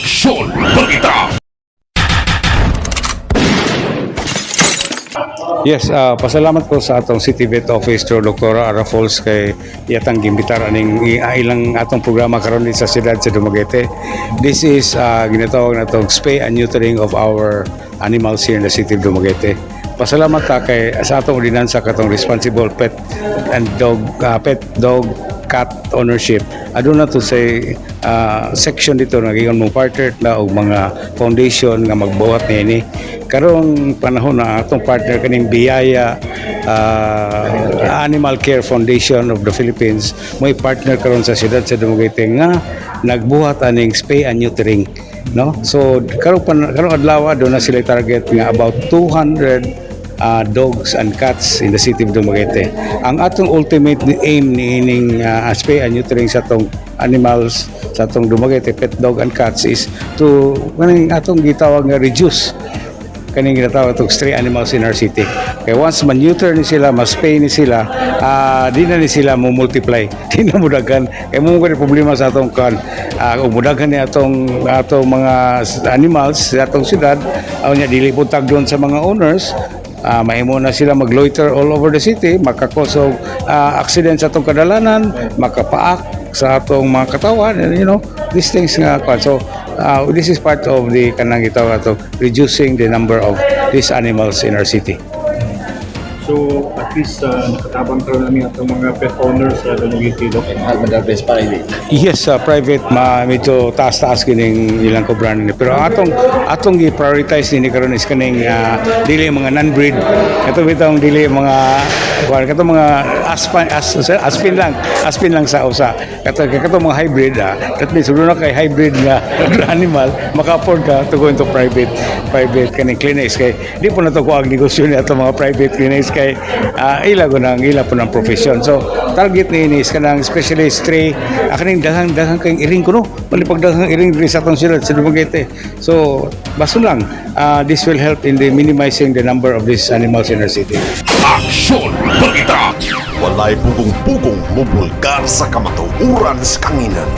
Aksyon Balita. Yes, pasalamat ko sa atong City Vet Office through Dr. Arafols kay iyatang gimbitar aning ilang atong programa karon din sa siyudad sa Dumaguete. This is ginatawag natong spay and neutering of our animals here in the city of Dumaguete. Pasalamat ta kay sa atong ordinansa katong responsible pet and dog pet dog cat ownership. Aduna to say section dito nga giingon mo partner na og mga foundation nga magbuhat niini. Karong panahon na atong partner kaning Biyaya Animal Care Foundation of the Philippines may partner karon sa siyudad sa Dumaguete nga nagbuhat aning spay and neutering, no? So karong adlaw do na sila target nga about 200 dogs and cats in the city of Dumaguete. Ang atong ultimate aim ni ining spay and neutering sa atong animals sa atong Dumaguete, pet dog and cats, is to kaning atong gitawag nga reduce kaning ginatawag itong stray animals in our city. Kay once man-neuter ni sila, mas spay ni sila, di na ni sila mo multiply. Di na mudaghan. Kay mo mo problema sa atong kan, ug mudaghan ni atong atong mga animals sa atong syudad, aw nya dili pud tagdon sa mga owners, mahimo na sila magloiter all over the city, maka-cause og accident sa atong kadalanan, makapaak sa atong mga katawan, and these things nga kwan. So, this is part of the kanang gitawag ato reducing the number of these animals in our city. So, at least nakatabang karon namin atong mga pet owners sa Dumaguete, Doc. Mahal man daw best private. Yes, sa private ma medyo taas-taas kining ilang kobran ni. Pero ang atong atong gi-prioritize nini karon is kaning dili mga non-breed. Kato bitong dili mga kuan kato mga aspen as, aspin lang, aspin lang sa usa. Kato kato mga hybrid ah. That means na kay hybrid nga animal, maka-afford ka to go into private private kaning clinics kay di po na to kuag negosyo ni ato mga private clinics kay ila ko nang ila po ng profession. So target ni is kanang especially stray kaning daghang daghang kay iring kuno malipag daghang iring diri sa atong siyudad sa Dumaguete. So basun lang this will help in the minimizing the number of these animals in our city. Aksyon Balita. Walay pugong-pugong mubulgar sa kamatuoran sa kanginan.